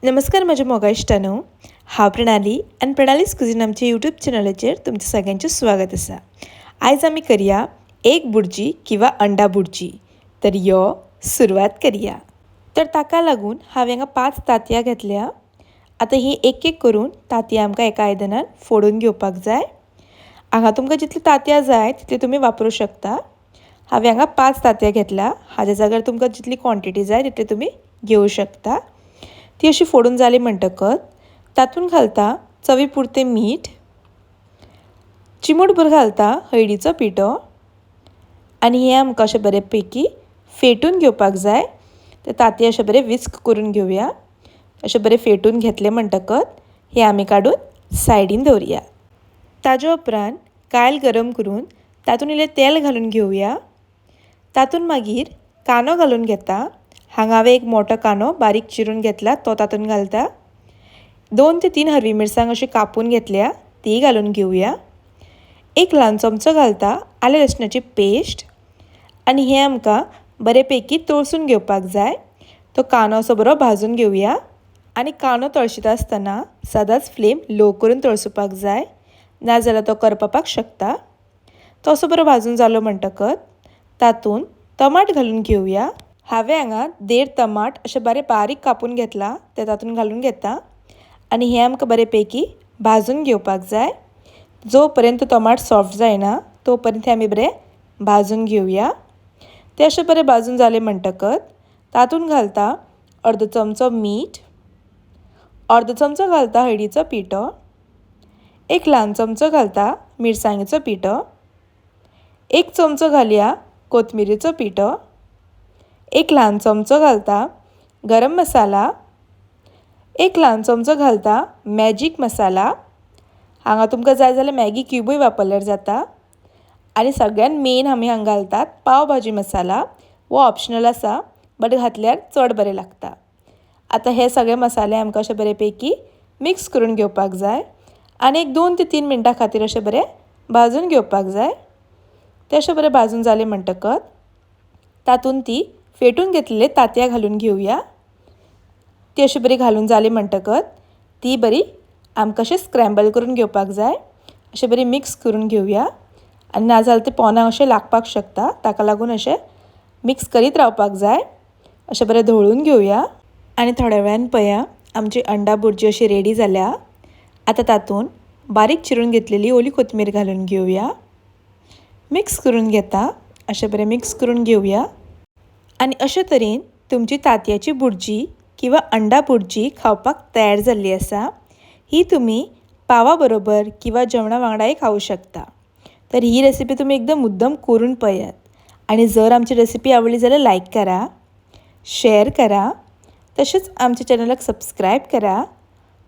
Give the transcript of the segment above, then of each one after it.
नमस्कार म्हज्या मोगा इश्टांनो, हांव प्रणाली आनी प्रणालीस कुझीन आमच्या यूट्यूब चॅनलाचेर तुमचें सगळ्यांचें स्वागत आसा. आयज आमी करया एक बुर्जी किंवा अंडा बुर्जी. तर यो सुरवात करया. तर ताका लागून हांवें हांगा 5 तांतयां घेतल्या. आतां ही एक एक करून तांतयां आमकां एका आयदनान फोडून घेवपाक जाय. हांगा तुमकां जितली तांतयां जाय तितली तुमी वापरूं शकता. हांवें हांगा 5 तांतयां घेतल्या. हाज्या जाग्यार तुमकां जितली क्वॉन्टिटी जाय तितली तुमी घेवं शकता. ती अशी फोडून जाली म्हणटकच तातूंत घालता चवी पुरतें मीठ, चिमूटभर घालता हळदीचो पिठो आनी हें आमकां अशें बरे पैकी फेटून घेवपाक जाय. ते तांतयां अशें बरें विस्क करून घेवया. अशें बरें फेटून घेतलें म्हणटकच हें आमी काडून सायडीन दवरया. ताज्या उपरांत कायल गरम करून तातूंत इल्लें तेल घालून घेवया. तातूंत मागीर कांदो घालून घेता. हांगा हांवें एक मोटो कांदो बारीक चिरून घेतला तो तातूंत घालता. 2 ते 3 हरवी मिरसांग अशी कापून घेतल्या ती घालून घेवया. एक ल्हान चमचो घालता आलें लसणाची पेस्ट आनी हें आमकां बरेपैकी तळसून घेवपाक जाय. तो कांदो असो बरो भाजून घेवया. आनी कांदो तळशिता आसतना सदांच फ्लेम लो करून तळसुपाक जाय, नाजाल्यार तो करपपाक शकता. तो असो बरो भाजून जालो म्हणटकच तातूंत टमाट घालून घेवया. हांवें हांगा 1.5 टमाट अशें बरें बारीक कापून घेतला ते तातूंत घालून घेता आनी हें आमकां बरेपैकी भाजून घेवपाक जाय. जो पर्यंत टमाट सॉफ्ट जायना तो पर्यंत आमी बरें भाजून घेवया. ते अशें बरें भाजून जालें म्हणटकच तातूंत घालता अर्दो चमचो मीठ, अर्दो चमचो घालता हळदीचो पिठो, एक ल्हान चमचो घालता मिरसांगेचो पिठो, 1 चमचो घालया कोथमिरेचो पिठो, एक ल्हान चमचो घालता गरम मसाला, एक ल्हान चमचो घालता मॅजीक मसाला. हांगा तुमकां जाय जाल्यार मॅगी क्यूबूय वापरल्यार जाता. आनी सगळ्यान मेन आमी हांगा घालतात पाव भाजी मसाला. हो ऑप्शनल आसा, बट घातल्यार चड बरें लागता. आतां हे सगळे मसाले आमकां अशे बरेपैकी मिक्स करून घेवपाक जाय आनी एक 2 ते 3 मिनटां खातीर अशें बरें भाजून घेवपाक जाय. ते अशें बरें भाजून जालें म्हणटकच तातूंत ती फेटून घेतलेली तांतयां घालून घेवया. ती अशी बरी घालून जाली म्हणटकच ती बरी आमकां अशें स्क्रॅम्बल करून घेवपाक जाय. अशें बरी मिक्स करून घेवया आनी नाजाल्यार ते पोनाक अशें लागपाक शकता, ताका लागून अशें मिक्स करीत रावपाक जाय. अशें बरें धवळून घेवया आनी थोड्या वेळान पळया आमची अंडा बुर्जी अशी रेडी जाल्या. आतां तातूंत बारीक चिरून घेतलेली ओली कोथमीर घालून घेवया. मिक्स करून घेता. अशें बरें मिक्स करून घेवया आनी अशे तरेन तुमची तांतयाची बुर्जी किंवा अंडा बुर्जी खावपाक तयार जाल्ली आसा. ही तुमी पावा बरोबर किंवा जेवणा वांगडाय खावूं शकता. तर ही रेसिपी तुमी एकदम मुद्दम करून पळयात आनी जर आमची रेसिपी आवडली जाल्यार लायक करा, शेअर करा, तशेंच आमच्या चॅनलाक सबस्क्रायब करा.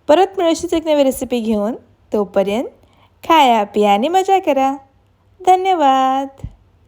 परत मेळूं अशीच एक नवी रेसिपी घेवन. तोपर्यंत खाया पिया आनी मजा करा. धन्यवाद.